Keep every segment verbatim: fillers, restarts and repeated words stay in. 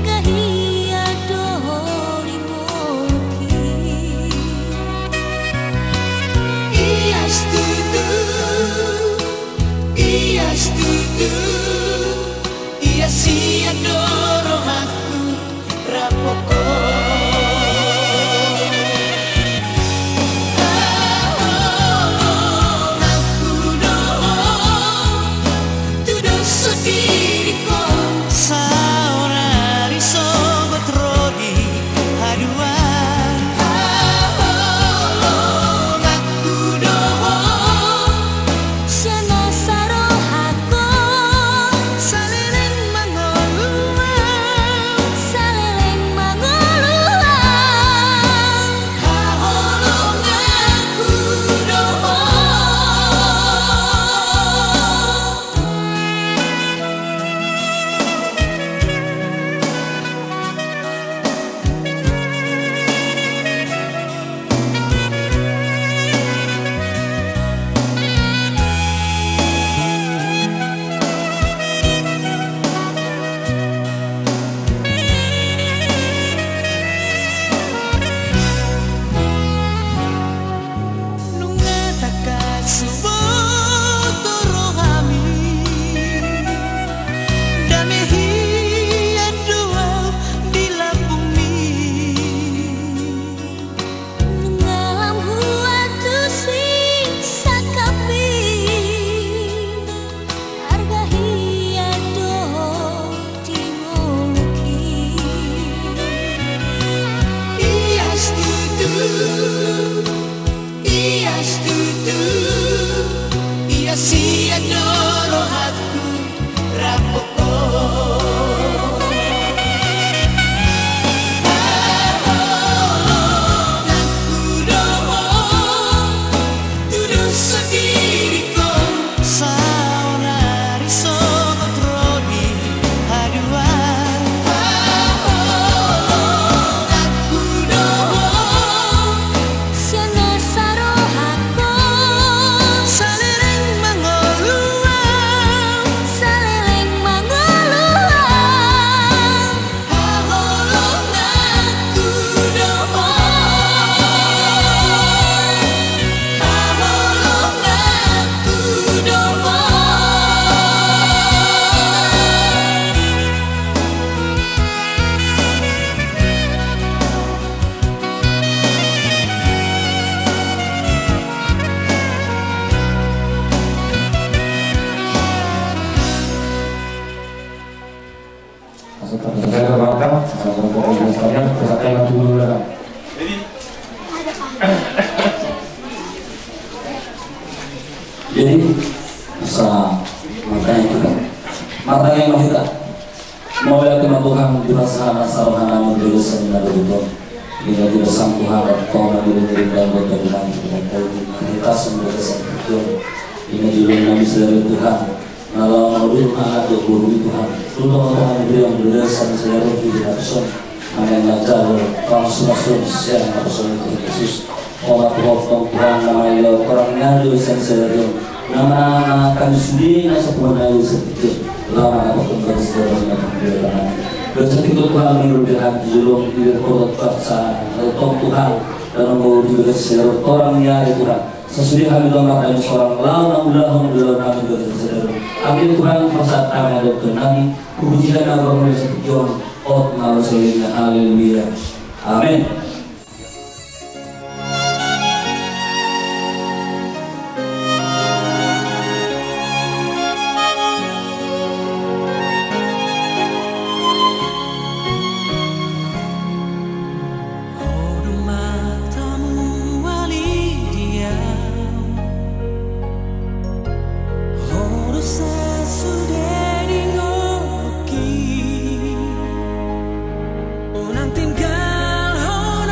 Arga hia do ho di ngolungki. Ias tutu, ias tutu, ias hia do rohangku rap ho. Haholonganku do ho tu dosa diringku, saonari sogot ro di haduan. Haholonganku do ho, sian nasa rohangku, saleleng mangolu au, saleleng mangolu au. Haholonganku do ho. Nunga tangkas huboto rohami, dame hia do au di lambungmi. Nunga lam huantusi sangkapmi, arga hia do ho di ngolungki. Ias tutu, ias tutu, ias hia do rohangku rap ho. Haholonganku do ho tu dosa diringku, saonari sogot ro di haduan. Haholonganku do ho, sian nasa rohangku, saleleng mangolu au, saleleng mangolu au. Haholonganku do ho. Haholonganku do ho. Jadi, asa martangiang hita. Martangiang ma hita. Mauliate ma Tuhan, di bagasan saroha nami di bagasan na dohot on. Di bagasan Tuhan, tong nami di bagasan Tuhan, di bagasan Tuhan. Di bagasan Tuhan. Di bagasan Tuhan. Na laho mangudurhon anak dohot boru i Tuhan. Tutu ma Tuhan, di bagasan Tuhan, di bagasan Tuhan. Amen. Na jalo pamasumasu sian na pasu ni Tuhan Jesus. Olat hotong Tuhan, na mangalehon torang ni ari sian sadari on. Na manangan hami sude na sapungu na i sapitu. Laho mandapothon bagas dohot na panggilan. Bagas sapitu Tuhan, menurut di hati jolong di berkotot kuasa. Lautong Tuhan, dan mau di bagas sadari torang ni ari Tuhan. Sasude hami dohot hami sorang laho mangulahon ulaon nami di bagas sadari. Amin Tuhan, pasahat hami adaphon nami. Hupuji Ho na baru mula sapitu on. Ot na ro selina. Haleluya. Amin. Unang tinggalhon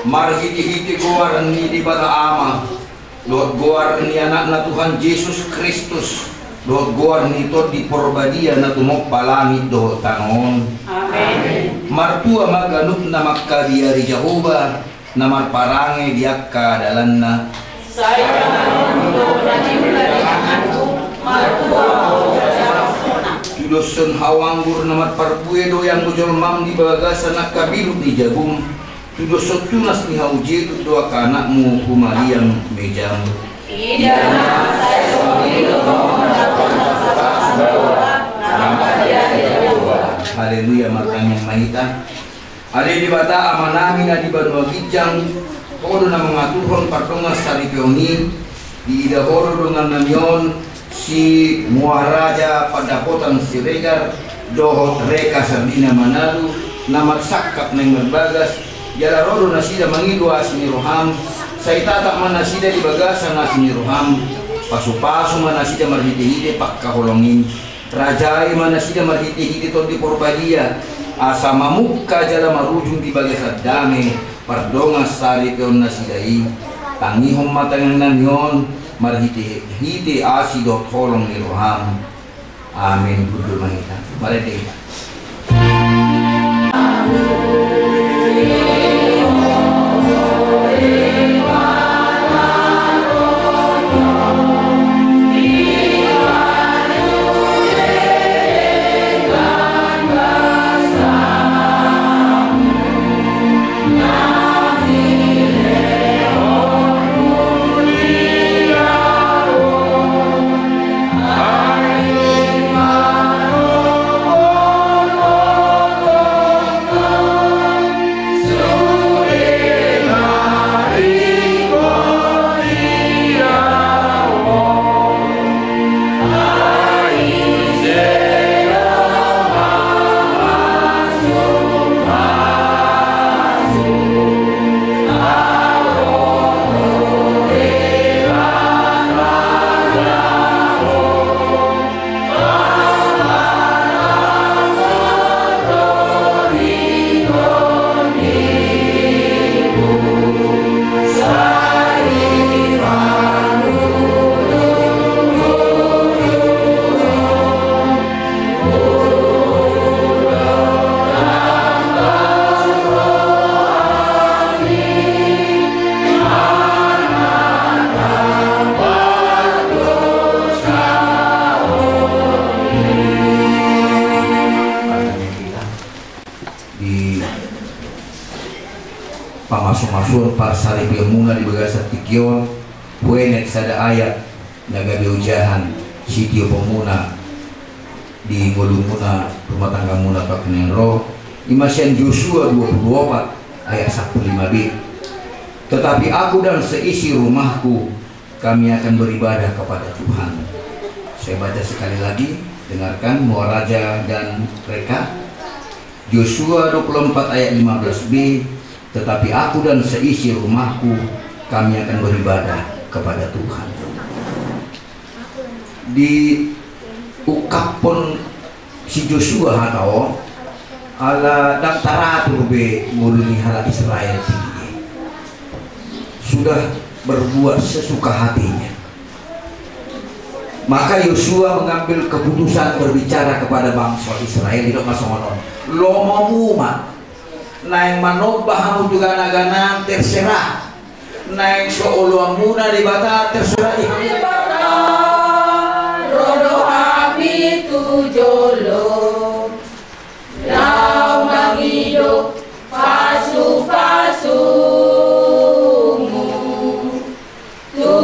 Marhitehite goar ni Debata Ama, dohot goar ni Anakna Tuhan Jesus Kristus, dohot goar ni Tondi Porbadia na tumompa langit dohot tano on. Amen. Martua ma ganup na mangkabiari Jahowa, na marparange di angka dalanna. Sai martua. Tudoshon hau anggur na marparbue do i anggo jolmam di bagasan angka bilut ni jabum. Tudoshon tunas ni hau jetut do angka anakmu humaliang mejam. Ida ma sai songon i do. Haleluya, martangiang ma hita. Ale Debata Amanami na di banua ginjang, Ho do na mangaturhon pardongan saripeon i, diida Ho do dongannami on, si Muaraja Pandapotan Siregar, dohot Reka Sardina Manado, na marsangkap naeng marbagas, jala ro do nasida mangido asi ni roham, sai tatap ma nasida di bagasan asi ni roham, pasupasu ma nasida marhitehite pangkaholongan i, rajai ma nasida marhitehite Tondi Porbadia, asa mamungka jala marujung di bagasan dame, pardongan saripeon nasida i, tangihon ma tangiangnami on, marhitehite asi dohot holong ni roham. Amen. Hundul ma hita. Marende hita. Di pamasumasuon parsaripeonmuna di bagasan tingki on, huenet sada ayat na gabe ojahan sitioponmuna di ngolumuna, rumah tanggamuna, pakenan ro, i ma sian Josua dua puluh opat ayat sampulu lima b. Tetapi aku dan seisi rumahku, kami akan beribadah kepada Tuhan. Saya baca sekali lagi, dengarkan, Muaraja dan Reka. Josua dua puluh empat ayat lima belas b, "Tetapi aku dan seisi rumahku, kami akan beribadah kepada Tuhan." Diungkaphon si Josua hata on, ala ndang taratur be ngolu ni halak Israel tingki i. Sudah berbuat sesuka hatinya. Maka Yosua mengambil keputusan berbicara kepada bangsa Israel, didok ma songon on: Lomomu ma, naeng manomba hamu tu gana-gana, terserah. Naeng so oloanmuna Debata, terserah di hamu. Debata, ro do hami tu jolo, laho mangido pasu-pasumu tu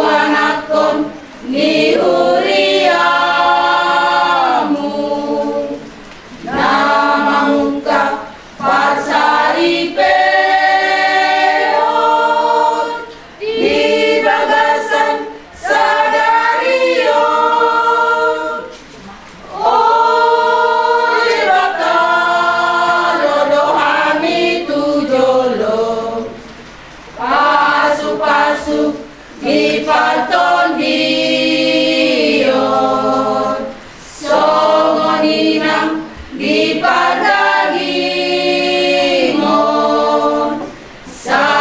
anakkon ni huriamu, na mangungkap parsaripeon di bagasan sadari on. O Debata, ro do hami tu jolo, pasu-pasu di partondion, songon i nang di pardagingon, sa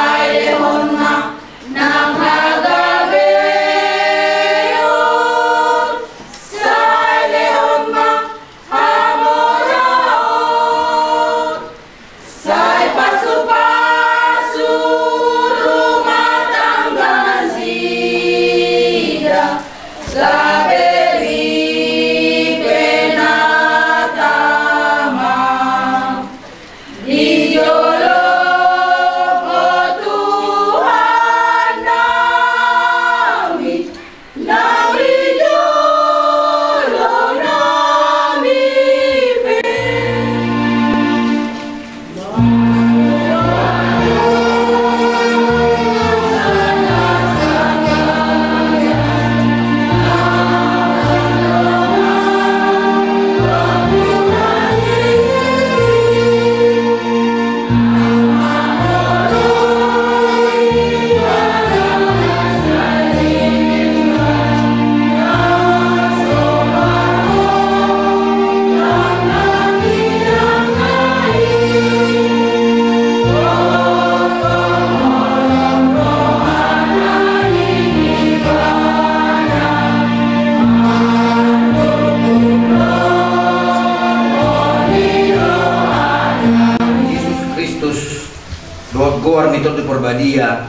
Goar ni Tondi Porbadia.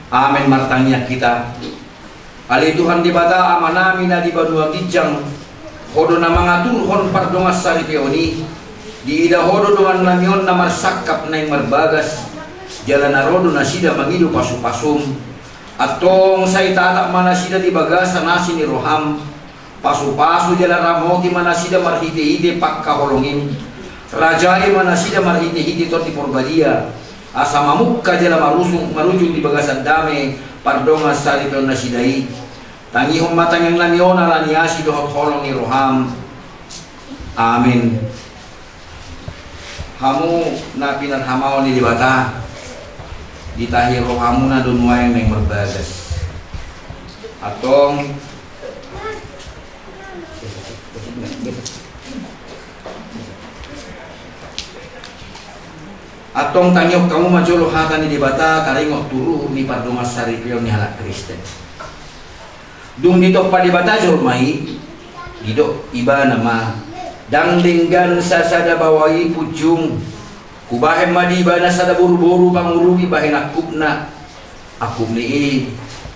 Amen. Martangiang hita. Ale Tuhan Debata Amanami na di banua ginjang, Ho do na mangaturhon pardongansaripeon i. Diida Ho do dongannami on na marsangkap naeng marbagas, jala na ro do nasida mangido pasu-pasum. Antong sai tatap ma nasida di bagasan asi ni roham. Pasu-pasu jala ramoti ma nasida marhite-hite pangkaholongim. Rajai ma nasida marhite-hite Tondi Porbadia, asa mamungka jala marujung, marujung di bagasan dame pardongansaripeon nasida i. Tangihon ma tangiangnami on ala ni asi dohot holong ni roham. Amen. Hamu na pinarhamaon ni Debata, ditahi rohamuna do nuaeng naeng marbagas. Antong, antong tangihon hamu ma jolo hata ni Debata taringot tu ruhut ni pardongansaripeon ni halak Kristen. Dung ditompa Debata jolma i, didok Ibana ma, ndang denggan sasada baoa i punjung. Hubahen ma di ibana sada boru-boru pangurupi bahen angkupna. Angkup ni i,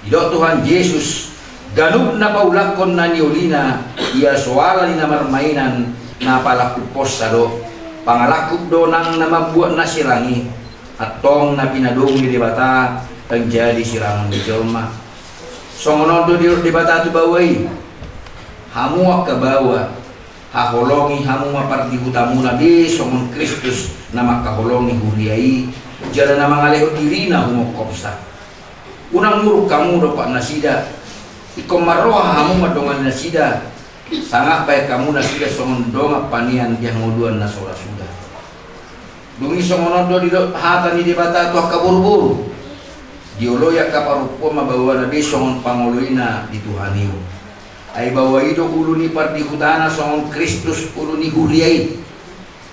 didok Tuhan Jesus, ganup na paulakhon na niolina, ia so ala ni na marmainan, na palangkupkonsa do. Pangalangkup do nang na mambuat na sirang i. Antong na pinadong ni Debata ndang jadi sirangon ni jolma. Songon on do didok Debata tu baoa i, hamu angka baoa, haholongi hamu ma pardihutamuna be songon Kristus na mangkaholongi huria i, jala na mangalehon dirina humongkopsa. Unang muruk hamu dompak nasida. Ingkon marroha hamu mandongani nasida, sangap bahen hamu nasida songon dongan panean di hangoluan na so ra suda. Dung i songon on do didok hata ni Debata tu angka boru-boru. Dioloi angka parompuan ma baoana be songon pangoloina di Tuhan i. Ai baoa i do ulu ni pardihutana songon Kristus ulu ni huria i.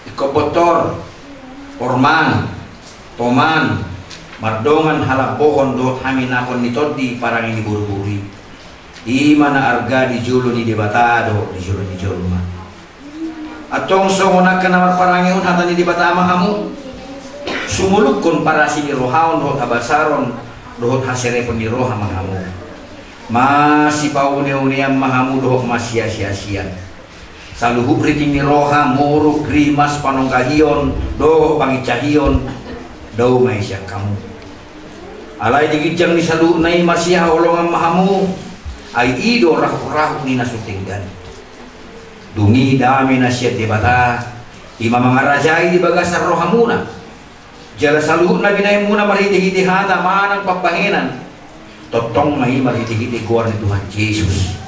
Ingkon bontor, porman, toman, mardongan halambohon dohot haminahon ni tondi parange ni boru-boru i. I ma na arga di jolo ni Debata dohot di jolo ni jolma. Antong songon angka na marparange on hata ni Debata ma hamu. Sumolukhon parasi ni roha on dohot habasaron dohot haserepon ni roha ma hamu. Masipaune-unean ma hamu dohot masiasi-asian. Saluhut riting ni roha, muruk, rimas, panonggahion dohot pangincahion, dao ma i sian hamu. Alai di ginjang ni saluhutna i masihaholongan ma hamu. Ai i do rahut-rahut ni na so denggan. Dung i dame na sian Debata, i ma mangarajai di bagasan rohamuna. Jala saluhut na binahenmuna marhite-hite hata manang pambahenan, tongtong ma i marhite-hite goar ni Tuhan Jesus,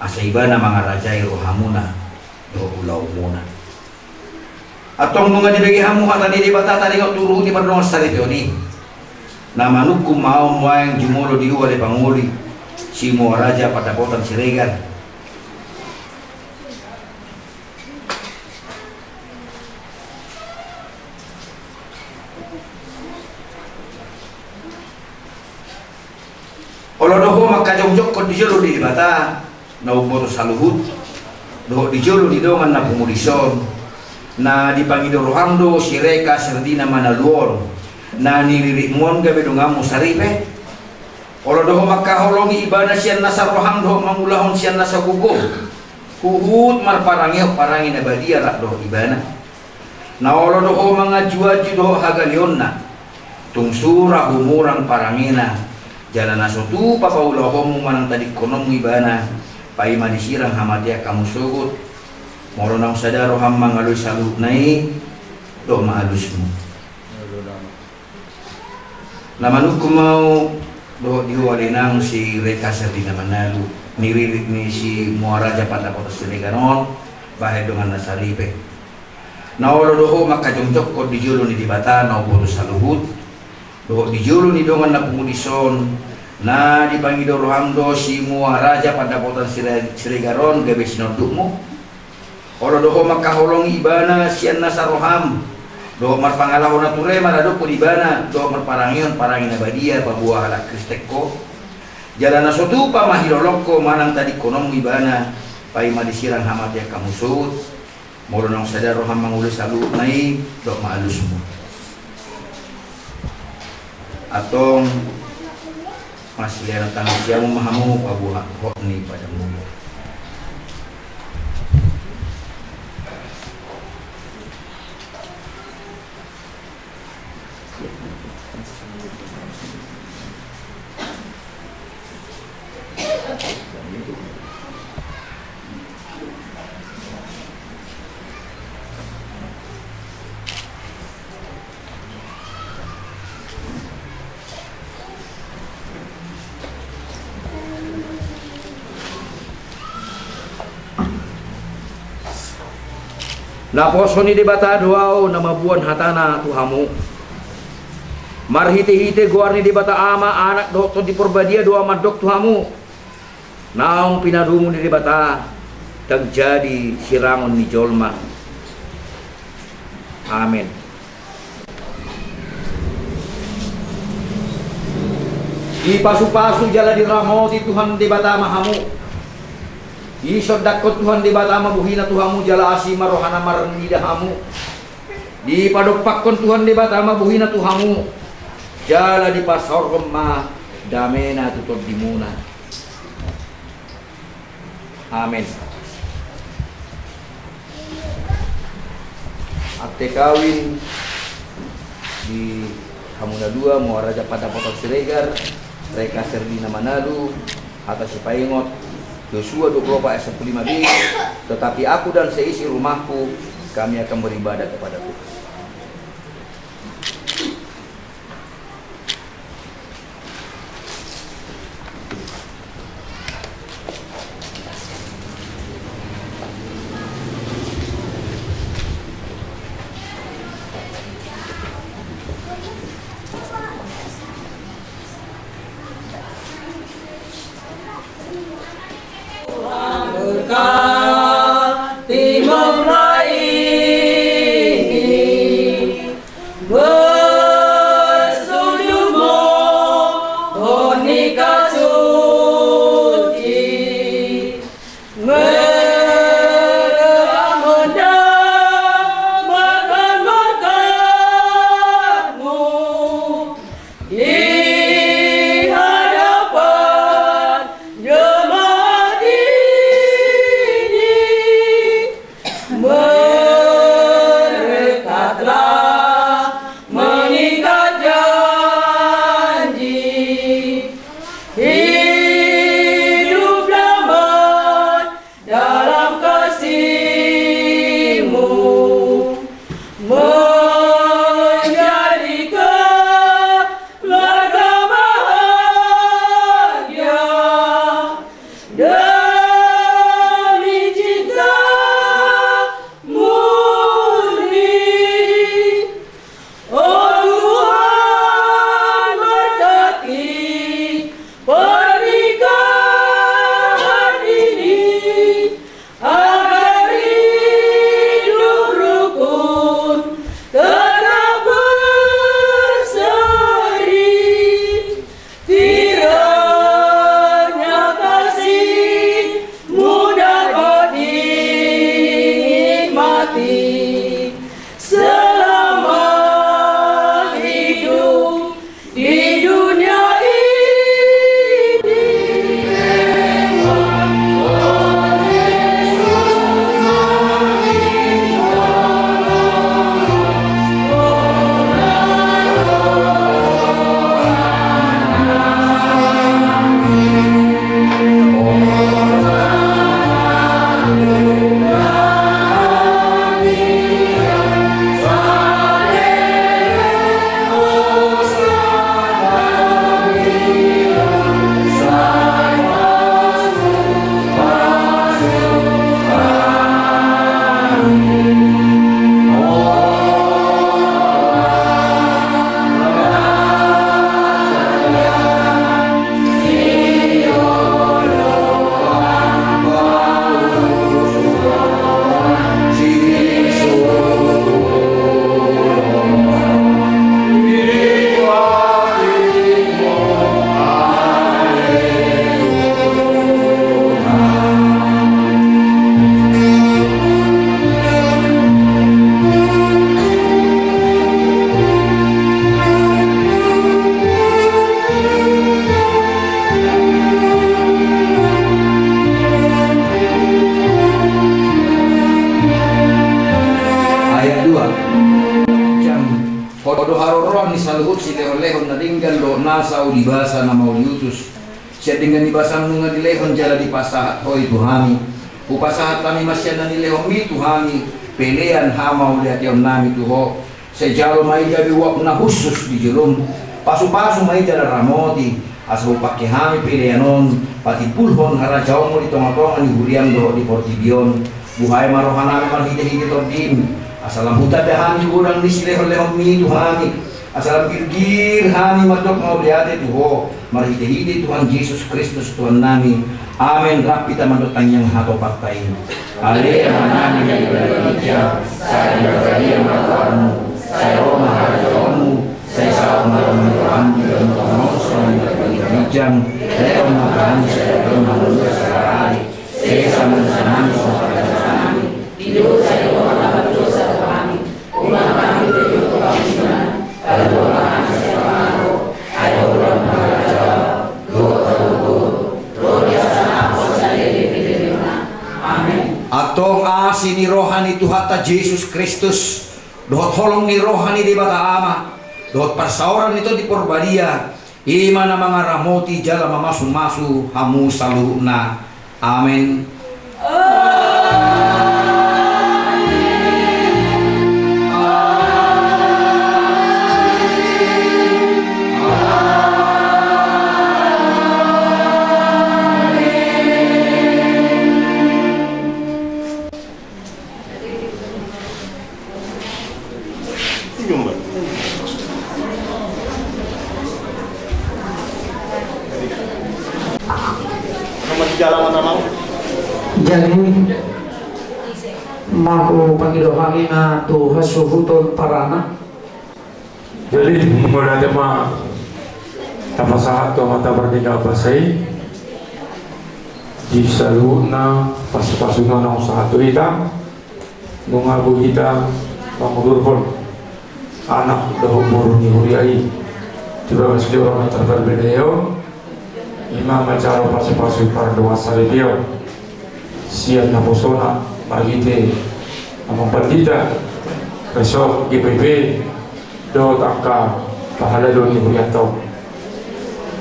asa Ibana mangarajai rohamuna dohot ulaonmuna. Antong nunga dibege hamu hata ni Debata taringot tu ruhut ni pardongansaripeon i, na manungkun ma ahu nuaeng jumolo di Huale Pangoli, Simuaraja Pandapotan Siregar. Olo do ho mangkajongjongkon di jolo ni Debata na umboto saluhut, dohot di jolo ni dongan na pungu dison, na dipangido roham do si Reka Serdina Manalu on, na niriritmu on gabe donganmu saripe. Olo do ho mangkaholongi ibana sian nasa roham dohot mangulahon sian nasa gogom. Huhut marparangehon parange na badia rap dohot ibana. Na olo do ho manganju-anju dohot hagaleonna. Tung sura humurang parangena, jala na so tupa paulahonmu manang tadingkononmu ibana, paima disirang hamatean hamu sogot. Molo naung sada roham mangaloi saluhutna i, dok ma alusmu. Na manungkun ma ahu dohot di ho ale inang si Reka Serdina Manalu, niririt ni Simuaraja Pandapotan Siregar on, bahen dongan na saripe. Na olo do ho mangkajongjongkon di jolo ni Debata na umboto saluhut, dohot di jolo ni dongan na pungu dison, na dipangido roham do Simuaraja Pandapotan Sire-, Siregar on gabe sinondukmu. Olo do ho mangkaholongi ibana sian nasa roham, dohot marpangalaho na ture maradophon ibana, dohot marparangehon parange na badia paboa halak Kristen ho. Jala na so tupa mahilolong ho manang tadingkononmu ibana, paima disirang hamatean hamu sogot. Molo naung sada roham mangoloi saluhutna i, dok ma alusmu. Antong, masilean tangan siamun ma hamu paboahon hot ni padanmu. Naposo ni Debata do ahu na mamboan hatana tu hamu. Marhitehite goar ni Debata Ama, Anak dohot Tondi Porbadia do ahu mandok tu hamu. Naung pinadomu ni Debata, ndang jadi sirangon ni jolma. Amen. Dipasupasu jala diramoti Tuhan Debata ma hamu. Disondangkon Tuhan Debata ma bohina tu hamu jala asi ma rohana marnida hamu. Dipadompakkon Tuhan Debata ma bohina tu hamu, jala dipasaorhon ma damena tu tondimuna. Amen. Akte kawin di hamu na dua, Muara Raja Pandapotan Siregar, Reka Serdina Manalu, Hata Sipaingot, Yosua dua puluh opat ayat sapuluh lima b, "Tetapi aku dan seisi rumahku, kami akan beribadah kepada Tuhan." Denggan do nasa ulibasa na mauliutus. Sian denggan ni basaM nunga dilehon jala dipasahat Ho i tu hami. Hupasahat hami ma sian na nilehonMi tu hami, pelean hamauliateonnami tu Ho. Sai jalo ma i gabe uap na hushus di joloM. Pasupasu ma i jala ramoti, asa hupangke hami pelean on patimbulhon harajaonMu di tongatonga ni huriaM dohot di portibi on. Buhai ma rohanami marhitehite TondiM, asa lam hutanda hami godang ni silehonlehonMi tu hami, asa lam girgir hami mandok mauliate tu Ho, marhitehite Tuhan Jesus Kristus Tuhannami. Amen. Rap hita mandok tangiang hatopanta i. Ale Amanami na di banua ginjang, sai diparbadia ma goarMu, sai ro ma harajaonMu, sai saut ma rohaM di banua tonga on songon na di banua ginjang. Lehon ma tu hami sadari on hangoluan sian sadari. Sesa ma dosanami songon na sesa hami di dosa ni angka na mardosa tu hami. Unang hami togihon tu pangunjunan, palua ma hami sian pangago, ai Ho do na mangalehon harajaon dohot hagogoon, ro di hasangapon saleleng ni lelengna. Amen. Antong asi ni roha ni Tuhanta Jesus Kristus, dohot holong ni roha ni Debata Ama, dohot parsaoran ni Tondi Parbadia, i ma na mangaramoti jala mamasumasu hamu saluhutna. Amen. Jadi, mangku pangido hami na tu hasuhuton paranak. Jadi, mauliate ma tapasahat tu Amanta Pardenggan Basa i, di saluhutna pasupasuna naung sahat tu hita, nunga boi hita mangudurhon anak dohot boru ni huria i di bagas joro na tarparbeda i on. I ma manjalo pasupasu pardongan saripeon sian naposona marhite Amang Pandita, Resort G P P, dohot angka parhalado ni hurianta on.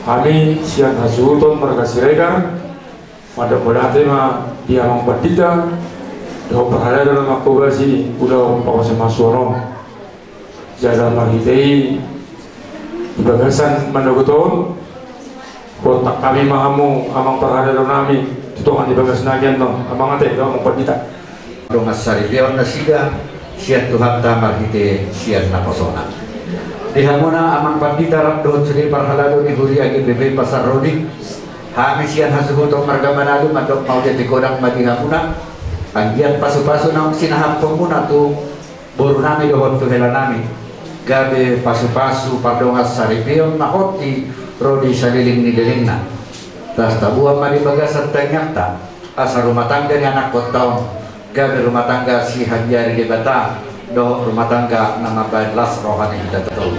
Hami sian hasuhuton marga Siregar mandok mauliate ma di Amang Pandita dohot parhalado na manghobasi ulaon pamasumasuon on. Jala marhite i, di bagasan manogot on, huontak hami ma hamu amang parhaladonami tu tonga ni bagasnami on, Amang ate dohot Amang Pandita. Dongan saripeon nasida sian Tuhanta marhite sian naposona. Di hamuna Amang Pandita rap dohot sude parhalado ni huria G P P Pasar Rodi, hami sian hasuhuton marga Manado mandok mauliate godang ma di hamuna, anggiat pasupasu naung sinahapon muna tu borunami dohot tu helanami, gabe pasupasu pardongan saripeon na hot i ro di saleleng ni lelengna. Laos taboan ma di bagasan tangiangta, asa rumah tangga ni anakkonta on gabe rumah tangga sihabiari Debata dohot rumah tangga na mambahen las roha ni hita tolu.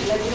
Musik.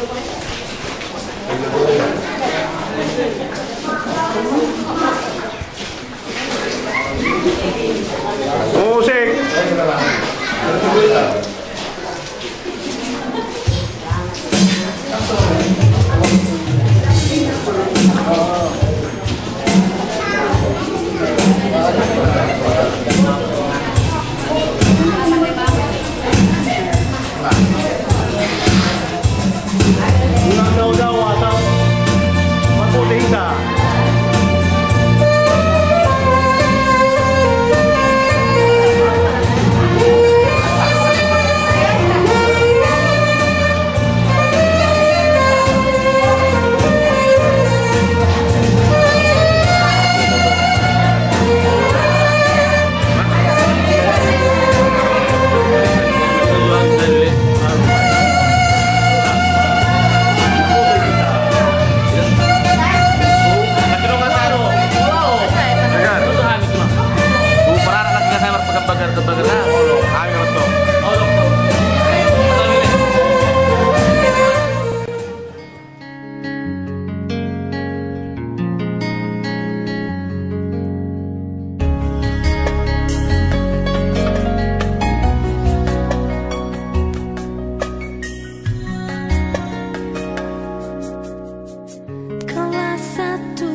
Kaulah satu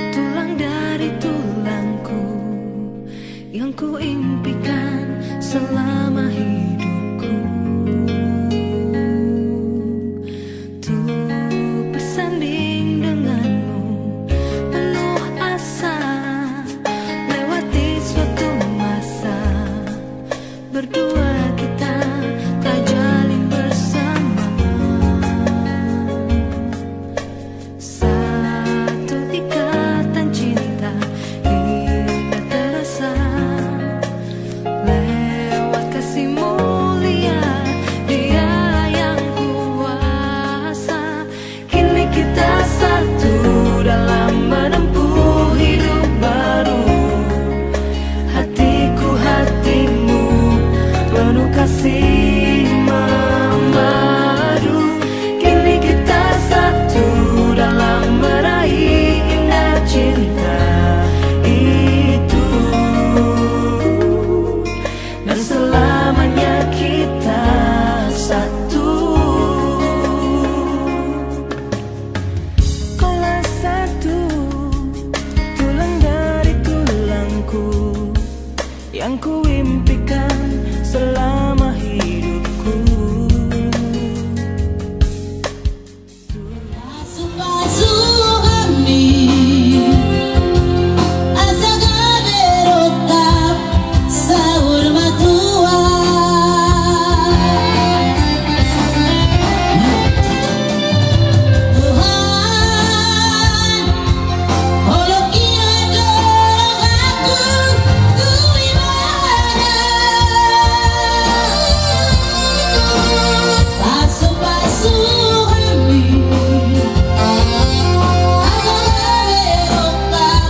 tulang dari tulangku yang kuimpikan selama hidupku. Untuk bersanding denganmu, penuh asa, lewati suatu masa, berdua kita telah jalin bersama. Satu ikatan cinta hingga terasa, lewat kasih mulia Dia yang kuasa. Kini kita satu dalam menempuh hidup baru. Hatiku hatimu, penuh kasih memadu. Kini kita satu dalam meraih indah cinta itu. Dan selamanya kita satu. Kaulah satu tulang dari tulangku yang kuimpikan selama hidupku. Pasu-pasu hami asa gabe rongkap saur matua. Tuhan, holong hian do rohangku tu Ibana. Pasu-pasu hami asa gabe rongkap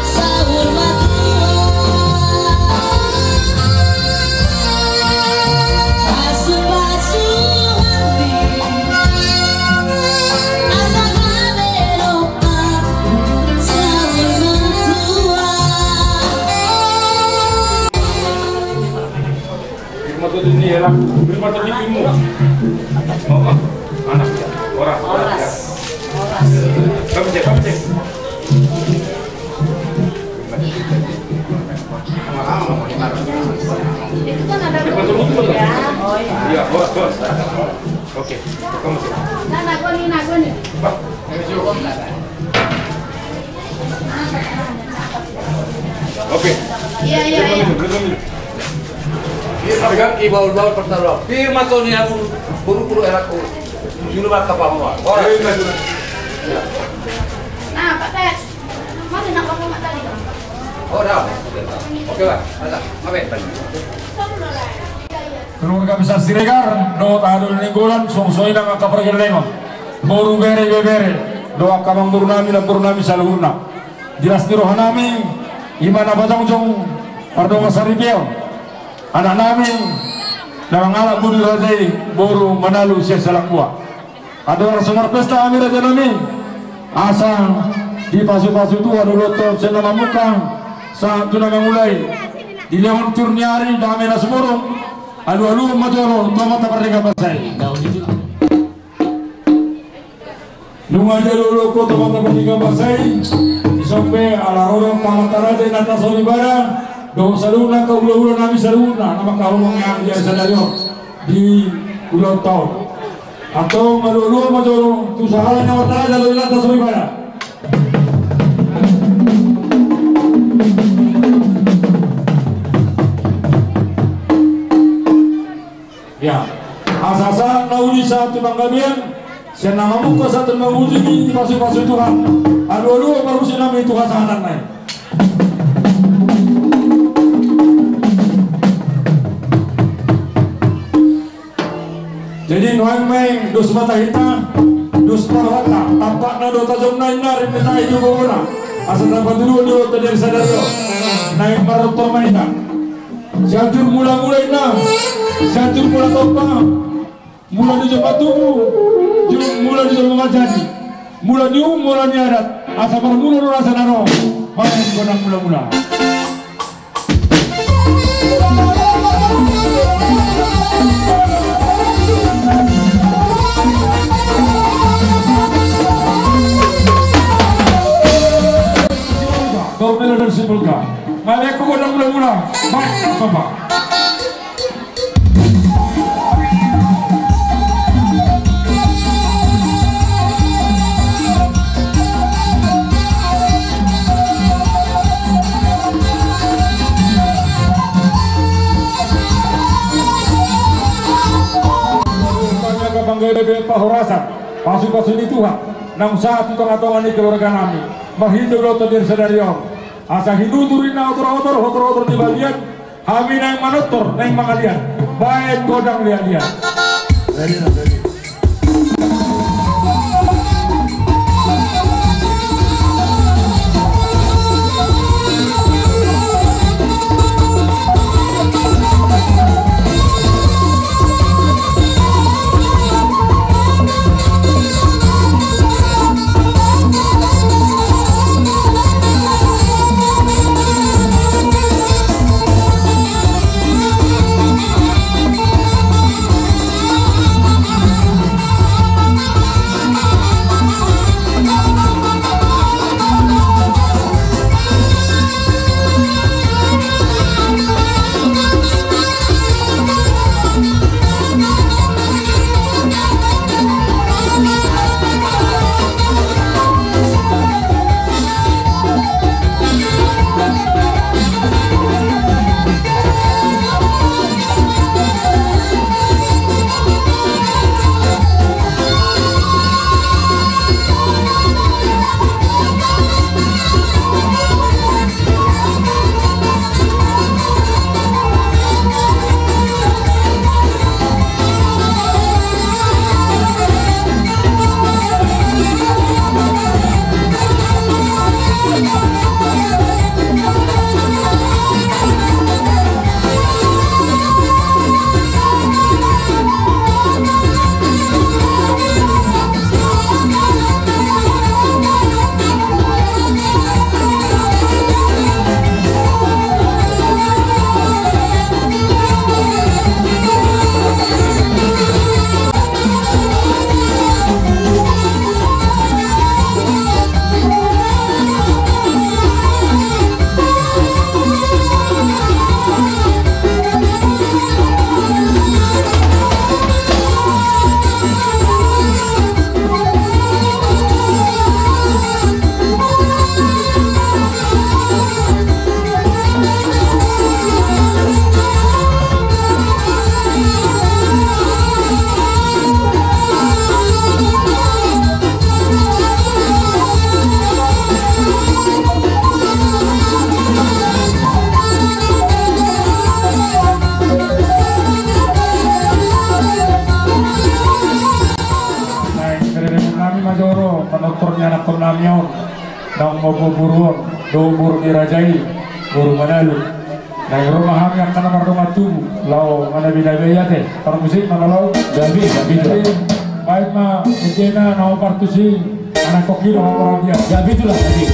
saur matua. Pasu-pasu hami asa gabe rongkap saur matua. Firman Tuhan ini ya, Firman Tuhan ini ilmu. Oh, oh. Anak ya, orang, orang ya. Horas. Horas. Kamu cek, kamu cek. Itu kan ada. Firman Tuhan itu. Ya. Oh, iya. Iya, horas, horas. Oke, kamu cek. Nah, nah, gua nih, nah, gua nih. Pak. Oke. Iya, iya, iya. Firman Tuhan, ibaul-baul partaruan. Firman Tuhan ni abu, puru-puru erakku. Julu maka pamoa. Horas. Iya, iya. Nah, Pak Tes. Mana nak ngomong tadi? Oh, dah. Oke, Pak. Ada. Apa ya? Keluarga besar Siregar, dohot Adul Nainggolan, suang songon i nang angka pargellengon. Boru, bere, ibebere, dohot angka amangboru nami, namboru nami saluhutna. Di las ni roha nami, i ma na pajongjong mardongan saripeon. Anak nami, Na mangalap boru ni raja i, boru Manalu sian Salambua. Andorang so marpesta hami raja nami, asa dipasupasu Tuhan ulaonta sian na mamungka sahat tu na mangula i. Dilehon tiur ni ari, dame na sumurung, alualuhon ma jolo tu Amanta Pardenggan Basa i. Nunga dialualuhon tu Amanta Pardenggan Basa i, dison pe ala ro do angka amanta raja, inanta soripada, dohot saluhutna angka hulahula nami saluhutna na mangkaholongi hami di ari sadari on, di ulaonta on. Antong alualuhon ma jolo tu sahala ni amanta raja dohot inanta soripada. Ya, asa sahat na uli sahat tu panggabean, sian na mamungka sahat tu na mangujungi, dipasupasu Tuhan alualuhon parmusik nami tu hasahatanna i. Jadi nuaeng ma i dos ma tahinta, dos ma rohanta, tampakna do tajomna inna, rim ni tahi do gogona, asa tapatuduhon do ulaonta di ari sadari on. Naeng marompa ma hita. Sian jur mulamula inna, sian jur mula tompa, mula di jolma tubu, jur mula di jolma manjadi, mula ni uhum, mula ni adat, asa marmula do rasa na ro, baen gondang mulamula. Dormela dan simpulkan. Malihat ku gondang mulamula. Baik, apa? Panggabean, pahorasan, pasupasu ni Tuhan naung sahat tu tongatonga ni keluarga nami marhite ulaonta di ari sadari on. Asa hinutur inna otor-otor, otor-otor di balian, hami naeng manortor, naeng mangaliat, baen gondang liat-liat. Naeng, kereremun nami ma jolo, panortor ni anakkon nami on, naung mamboan boru on, dohot boru ni raja i, boru Manalu. Naeng ro ma hami angka na mardongan tubu laho manabinabi, ate. Parmusik ma na laho. Gabe, gabe, gabe. Baen ma ejena na hombar tusi. Anak koki do hombar dia. Gabe tulang, gabe.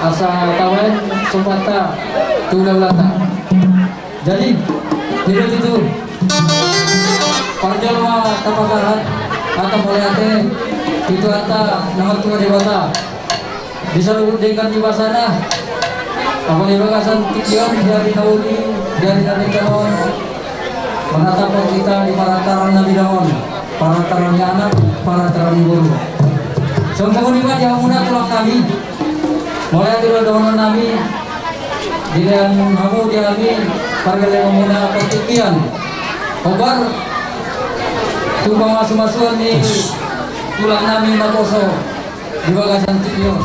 Asa tabaen sombanta tu hulahulanta. Jadi, jadi itu. Parjolo ma tapasahat hata mauliate tu Tuhanta na martua Debata. Di saluhut denggan ni basana, apala di bagasan tingki on, di ari na uli, di ari na denggan on, manatap hita di parataran na binahen on, parataran ni anak, parataran ni boru. Songon i ma di hamuna tulang nami. Mauliate do dohonon nami, dilehon hamu di hami pargellengonmuna partingkian. Hombar tu pamasumasuon ni tulang nami naposo di bagasan tingki on.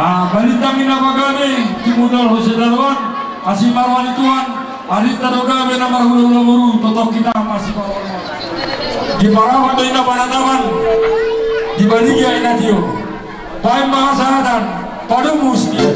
Ah, balintang i na pagabe, timundalhon sitadoan, asi ma roha ni Tuhan, arinta do gabe na marhulahula boru, tongtong hita masipaolo. Diparapat do inna panatapan, dibaligia inna tio. Baen ma hasahatan, padomu sitiap.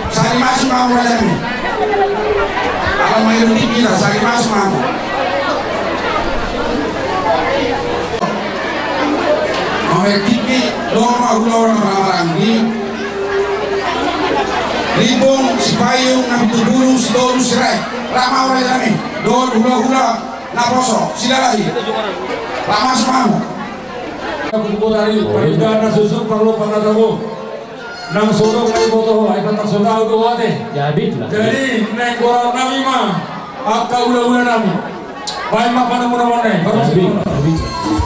Sari masuk ma hamu raja i. Ala main tingki na, sari masuk ma hamu. Main tingki, dohot ma hulahula na marhahamaranggi. Rimbong, Sipayung, Napitupulu, Sitolu, Sirait. Ra ma hamu raja i. Dohot hulahula naposo, Silalahi. Ra masuk ma hamu. Aku botari, pariga na susuk, parlo panatago. Nang sodok na iboto, ai patang sodok do ate. Jadi, naeng goraon nami ma angka hulahula nami. Baen ma panamu na mone, baru.